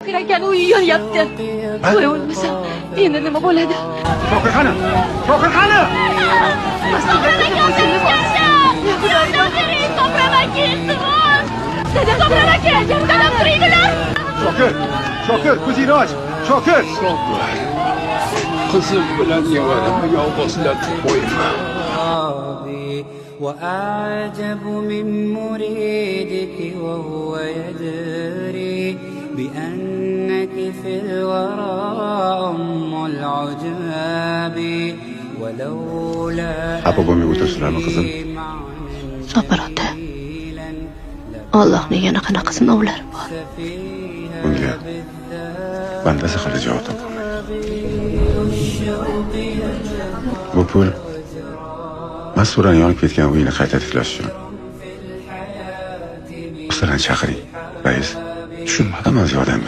Kerak uyi yonyapti. Voy o'lmasam, endi nima bo'ladi? Shokir qani? Shokir qani? Dadam tirikdilar. Shokir, Shokir, ko'zingni och. Shokir. Shokir. Qizim bilan nevaramni yolg'izlatib qo'yma. وأعجب من مريدك وهو يدري بأنك في الورى أم العجاب ولولا Xafa bo'lmay o'tirsinlarmi, qizim? Sobir ota. Allohning yana qanaqa sinovlari bor? Bunga bandasi hali javob topolmaydi. Bu pul Masturani yonib ketgan uyini qayta tiklash uchun. Ustalarni chaqiring, rais. Tushunmadim. Hammamiz yordam.